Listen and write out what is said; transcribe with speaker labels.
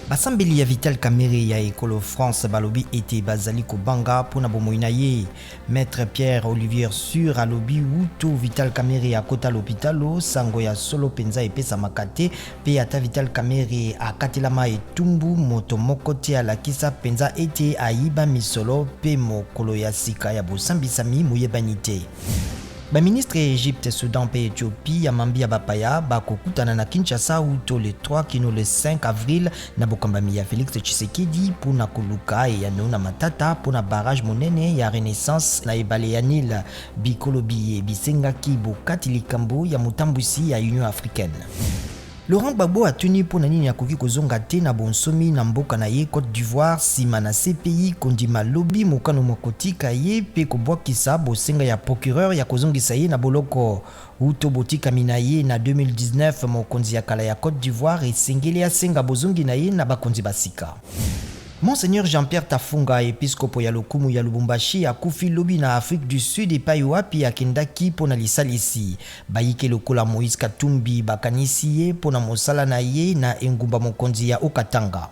Speaker 1: Basambeli ya Vital Kamerhe ya ekolo France balobi ete bazali kobanga mpo na bomoi na ye. Maître Pierre Olivier Sur alobi wuto Vital Kamerhe akota lopitalo, sango ya solo mpenza epesamaka te mpe ata Vital Kamerhe akatelama etumbu, moto moko te alakisa mpenza ete ayiba misolo mpe mokolo ya sika ya bosambisami moyebani te. Ba ministres ya Egypte, Soudan mpe Ethiopie ya mambi ya bapaya bakokutana na Kinshasa wuto le 3 kino le 5 avril na bokambami ya Felix Tshisekedi mpo na koluka eyano na matata mpo na barrage monene ya Renaissance na ebale ya Nil. Bikolo biye bisengaki bokati likambo ya motambwisi ya Union africaine. Laurent Gbagbo atuni mpo na nini akoki kozonga te na bonsomi na mboka na ye Cote d'Ivoire nsima na CPI kondima lobi mokano mwa kotika ye mpe kobwakisa bosenga ya procureur ya kozongisa ye na boloko. Wuto botikami na ye na 2019, mokonzi ya kala ya Cote d'Ivoire esengeli asenga bozongi na ye na bakonzi ba sika. Monseigneur Jean-Pierre Tafunga, episkopo ya lokumu ya Lubumbashi akufi lobi na Afrique du Sud epayi wapi akendaki mpo na lisalisi. Bayike lokola Moïse Katumbi bakanisi ye mpo na mosala na ye na engumba mokonzi ya Haut-Katanga.